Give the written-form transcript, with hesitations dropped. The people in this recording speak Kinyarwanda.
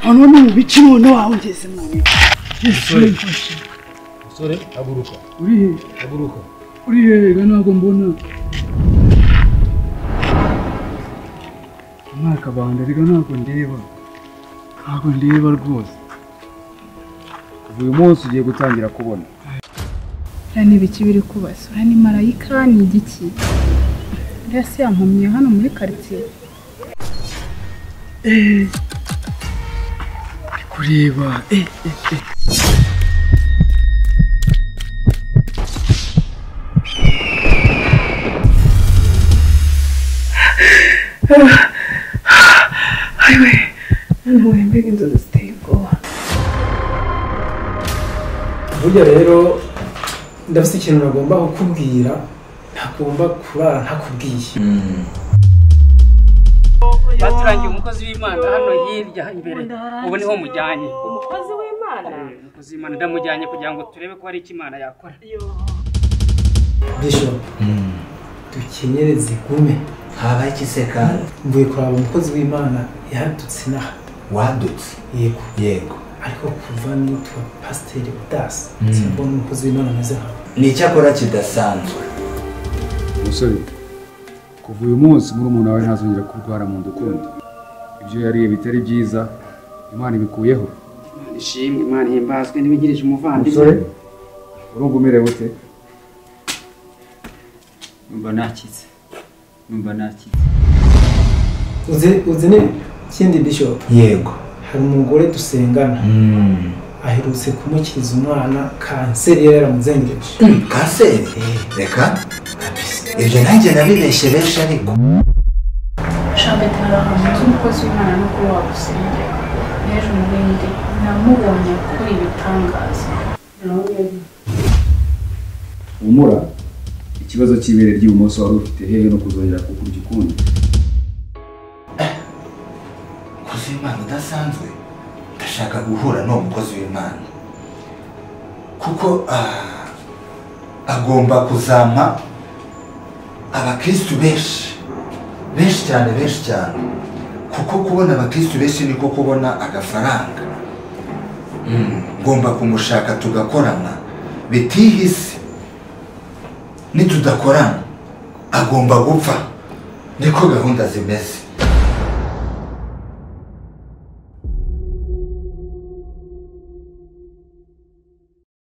Hano ni mu biki none wawe ngeze mu biki. Musore, haguruka. Uri he? Haguruka. Uri he? Ntabwo mbona. Mwaka banda rega ntabwo ndeba. Ntabwo ndeba rwose. Kuva uyu munsi ugiye gutangira kubona. Ura ni ibiki biri kubasa? Ura ni marayika ni igiki? Uriya se yampumye hano muri quartier. Kureba Ayiwe, noneho mbega inzozi ziteye ubwoba. Burya rero ndafite ikintu nagomba kukubwira, ntagomba kurara ntakubwiye. Baturangiye umukozi w'Imana hano hirya imbere, ubu niho mujyanye. Umukozi w'Imana? Umukozi w'Imana ndamujyanye kugira ngo turebe ko hari icyo Imana yakora. Bishop, dukenyere zigume. Habaye iki se kandi? Mvuye kuraba umukozi w'Imana yadutse inaha. Wadutse? Yego. Yego. Ariko kuva nitwa Pasiteri Udasi, simbona umukozi w'Imana ameze nkawe. Ni icyo akora kidasanzwe. Musore, kuva uyu munsi murumuna wawe ntazongera kurwara mu nda ukundi. Ibyo yariye bitari byiza, Imana ibikuyeho. Imana ishimwe, Imana ihimbazwe n'ibigirije umuvandimwe. Musore, urumva umerewe ute? Numva nakize. Numva nakize. Uzi n'ikindi Bishop? Yego. Hari umugore dusengana. Aherutse kumukiza umwana kanseri yari yaramuzengereje. Kanseri? Reka. Ibyo nanjye nabibeshye benshi ariko. Shambetara ahantu umukozi w'Imana no kuba wagusengera. N'ejo murindi namubonye akora ibitangaza. Humura, ikibazo cy'ibere ry'ibumoso wari ufite hehe no kuzongera kukurya ukundi. Umukozi w'Imana udasanzwe, ndashaka guhura n'uwo mukozi w'Imana kuko agomba kuzampa abakristu benshi benshi cyane benshi cyane, kuko kubona abakristu benshi niko kubona agafaranga. Ngomba kumushaka tugakorana bitihise, nitudakorana agomba gupfa, niko gahunda zimeze.